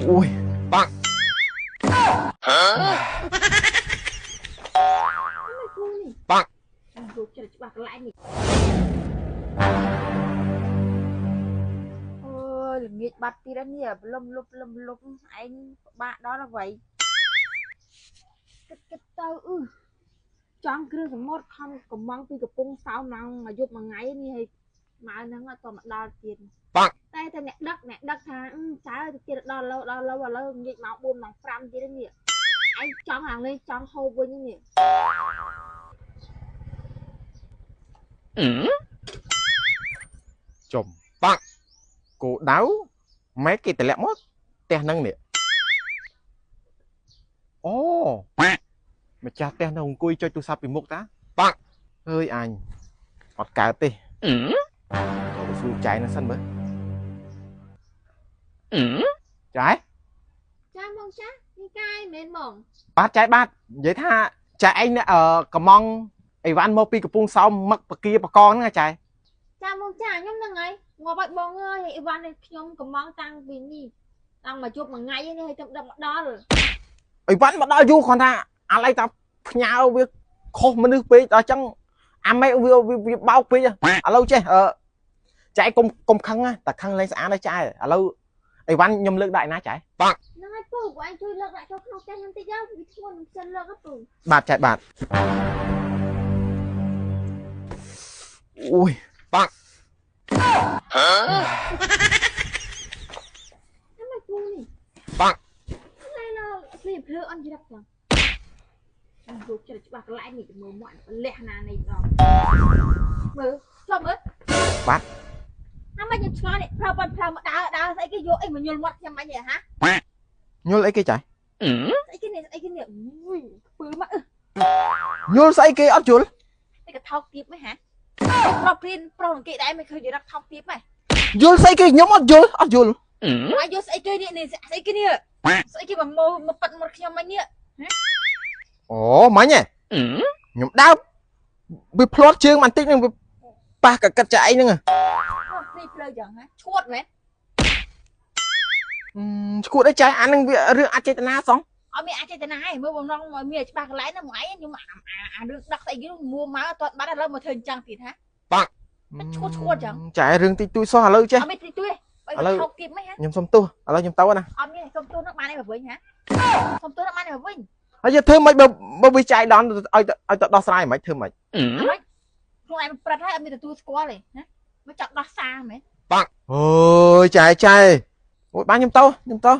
អូយបាក់បាក់ លោកចិត្តច្បាស់កន្លែងនេះអូយល្ងាចបាត់ទៀតនេះលំលុបលំលុបឯងពិបាកដល់អ្វីគិតគិតទៅអឺចង់គ្រឿងសមុទ្រខំកំងពីកំពង់សោមឡើងមួយយប់មួយថ្ងៃនេះហើយម៉ៅហ្នឹងអត់តមកដល់ទៀត បាក់ តែតែអ្នកដឹកអ្នកដឹកថាចើទៅទៀតដល់លើដល់លើឥឡូវងាកម៉ោង4ម៉ោង5ទៀតនេះឯងចង់ឡើងនេះចង់ហូបវិញនេះ ចំបាក់គោដៅម៉ែគេតម្លាក់មកផ្ទះហ្នឹងនេះអូម្ចាស់ផ្ទះនៅអង្គុយចុចទូរស័ព្ទពីមុខតាបាក់អើយអញអត់កើតទេចូលទៅសួរចែនឹងសិនមើលចែ ចាមកចានេះកាយមែនហ្មង បាទចែបាទនិយាយថាចែឯងកំងអីវ៉ាន់មកពីកំពង់សោមមឹកបកាបកងហ្នឹងចែ ចាមកចាខ្ញុំហ្នឹងហើយងាប់ឲ្យបងអើយអីវ៉ាន់នេះខ្ញុំកំងតាំងពីនេះតាំងមកជប់មួយថ្ងៃនេះហើយទៅដឹកមកដល់ អីវ៉ាន់មកដល់យូរគ្រាន់ថាអាឡៃតាផ្ញើវាខុសមនុស្សពេកដល់ចឹងអាម៉េវាវាបោកពេកឥឡូវចេះអឺចែកុំកុំខឹងតែខឹងលែងស្អាតទេចែឥឡូវអីវ៉ាន់ខ្ញុំលើកដាក់ឯណាចែបាក់ ហ្នឹងហើយពូបងឯងជួយលើកដាក់ចូលក្នុងផ្ទះខ្ញុំតិចទៅវាធ្ងន់មិនសិនលើកពូ បាទចែបាទអូយបាក់ ហ៎មិនពូនេះបាក់ ឡែឡស្លៀកភ្លើអន់ច្រាប់ចឹងលោកចិត្តច្បាស់កន្លែងនេះមើលមាត់លះណានេះដល់មើលចុះមើល បាទ អាមិនខ្ញុំឆ្ងល់នេះផ្លូវប៉ុនផ្លូវមកដើរដើរស្អីគេយកអីមកញុលមាត់ខ្ញុំអញហ៎ហា ញុលអីគេចៃ ស្អីគេនេះស្អីគេនេះពឺមក ញុលស្អីគេអត់យល់ នេះក៏ថោកទៀបហ៎ហាប្រុសព្រៀនប្រុសគេដែរមិនឃើញរកថោកទៀបហ៎ យល់ស្អីគេខ្ញុំអត់យល់អត់យល់ អត់យល់ស្អីគេនេះនេះស្អីគេនេះស្អីគេមកមកប៉ាត់មាត់ខ្ញុំអញនេះ អូមិញហ៎ខ្ញុំដើរវាភ្លាត់ជើងបន្តិចនឹងវាប៉ះកកិតចៃហ្នឹង អូនេះផ្លូវយ៉ាងហ៎ឈួតមែន ឈួតអីចៃអាហ្នឹងវារឿងអចេតនាសង អត់មានអចេតនាឯងមើលបំណងមកមានច្បាស់កន្លែងហ្នឹងមួយឯងខ្ញុំអារឿងដឹកស្អីគេមួមកអត់ទាន់បាត់ឥឡូវមកធ្វើអញ្ចឹងទៀតហ៎ បាក់ ឈួតឈួតចឹង ចែរឿងតិចតួចសោះឥឡូវចេះ អត់មានតិចតួចឥឡូវថោកទៀតមិនហ៎ ខ្ញុំសុំទោសឥឡូវខ្ញុំទៅណា អត់មានសុំទោសនឹងបានឯងមកវិញហ៎សុំទោសនឹងបានឯងមកវិញ ហើយយកធ្វើម៉េចបើបើវាចាយដល់ឲ្យឲ្យទៅដោះស្រាយមិនធ្វើម៉េច ខ្លួនឯងប្រិតហើយអត់មានទទួលស្គាល់ទេណាមកចង់ដោះសារមែន បាក់អូយចែចែអូយបានខ្ញុំទៅខ្ញុំទៅ